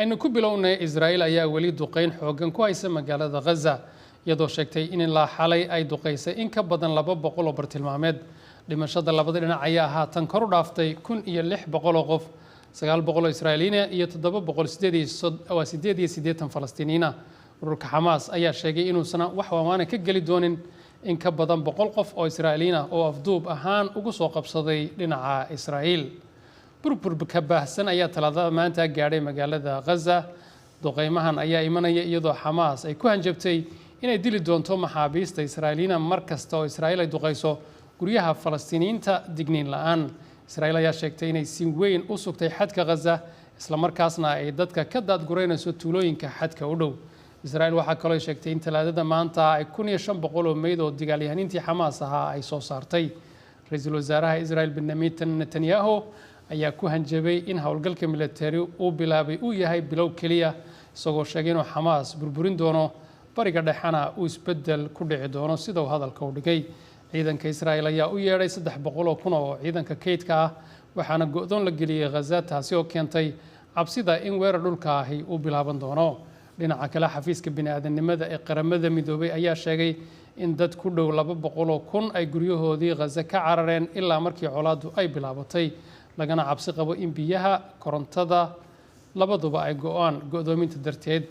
Aynu ku bilownay, Israa'iil ayaa weli duqeyn xoogan ku haysa magaalada Ghaza, iyadoo sheegtay in ilaa xalay ay duqeysay in ka badan 200 oo bartilmaameed. Dhimashada labada dhinac ayaa haatan kor u dhaaftay 1600 oo qof, 900 oo Israa'iiliina iyo 788 Falastiiniyiina. Ururka Xamaas ayaa sheegay inuusan wax waamaana ka geli doonin in ka badan 100 qof oo Israa'iiliina oo afduub ahaan ugu soo qabsaday dhinaca Israa'iil. Burbur ka baahsan ayaa Talaadada maanta gaadhay magaalada Ghaza. Duqeymahan ayaa imanaya iyadoo Xamaas ay ku hanjabtay inay dili doonto maxaabiista Israa'iiliina mar kasta oo Israa'iil ay duqeyso guryaha Falastiiniyiinta digniin la-aan. Israa'iil ayaa sheegtay inay si weyn u sugtay xadka Ghaza, islamarkaasna ay dadka ka daadgureynayso tuulooyinka xadka u dhow. Israa'iil waxaa kaloo sheegtay in Talaadada maanta ay 1500 oo meyd oo dagaalyahaniintii Xamaas ahaa ay soo saartay. Ra-iisul wasaaraha Israel Benyamin Netanyahu ayaa ku hanjabay in howlgalka militari uu bilaabay uu yahay bilow keliya, isagoo sheegay inuu Xamaas burburin doono, Bariga Dhexena uu isbedel ku dhici doono, sida uu hadalka u dhigay. Ciidanka Israa'iil ayaa u yeedhay 300,000 oo ciidanka kaydka ah, waxaana go'doon la geliyey Ghaza, taasi oo keentay cabsida in weerar dhulka ahi uu bilaaban doono. Dhinaca kale, xafiiska bini-aadamnimada ee Qaramada Midoobay ayaa sheegay in dad ku dhow 200,000 ay guryahoodii Ghaza ka carareen ilaa markii colaaddu ay bilaabatay, lagana cabsi qabo in biyaha, korontada labaduba ay go-aan go'doominta darteed.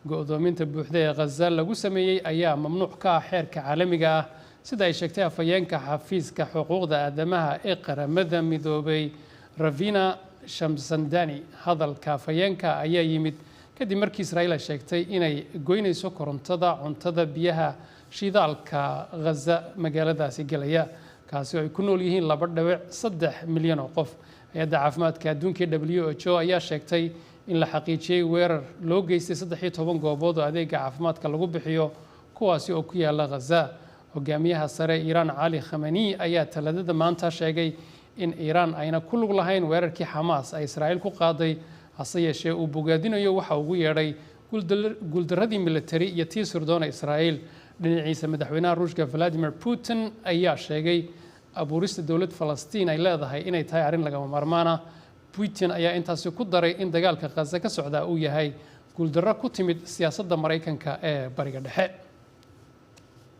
Go'doominta buuxda ee Ghaza lagu sameeyey ayaa mamnuuc ka ah xeerka caalamiga ah, sida ay sheegtay afhayeenka xafiiska xuquuqda aadamaha ee Qaramada Midoobay, Ravina Shamsandani. Hadalka afhayeenka ayaa yimid kadib markii Israa'iil ay sheegtay inay goynayso korontada, cuntada, biyaha, shidaalka Ghaza magaaladaasi gelaya, kaasi oo ay ku nool yihiin 2.3 milyan oo qof. Hay-adda caafimaadka adduunka WHO ayaa sheegtay in la xaqiijiyey weerar loo geystay 13 goobood oo adeega caafimaadka lagu bixiyo, kuwaasi oo ku yaala Ghaza. Hogaamiyaha sare Iiraan Cali Khamani ayaa Talaadada maanta sheegay in Iiraan ayna ku lug lahayn weerarkii Xamaas ay Israa'iil ku qaaday, hase yeeshee uu bogaadinayo waxa ugu yeedhay guuldaradii militari iyo tii sirdoona Israa'iil. Dhinaciisa, madaxweynaha Ruushka Vladimir Putin ayaa sheegay abuurista dowlad Falastiin ay leedahay inay tahay arrin lagama maarmaana. Putin ayaa intaasi ku daray in dagaalka Khaza ka socdaa uu yahay guuldarro ku timid siyaasadda Maraykanka ee Bariga Dhexe.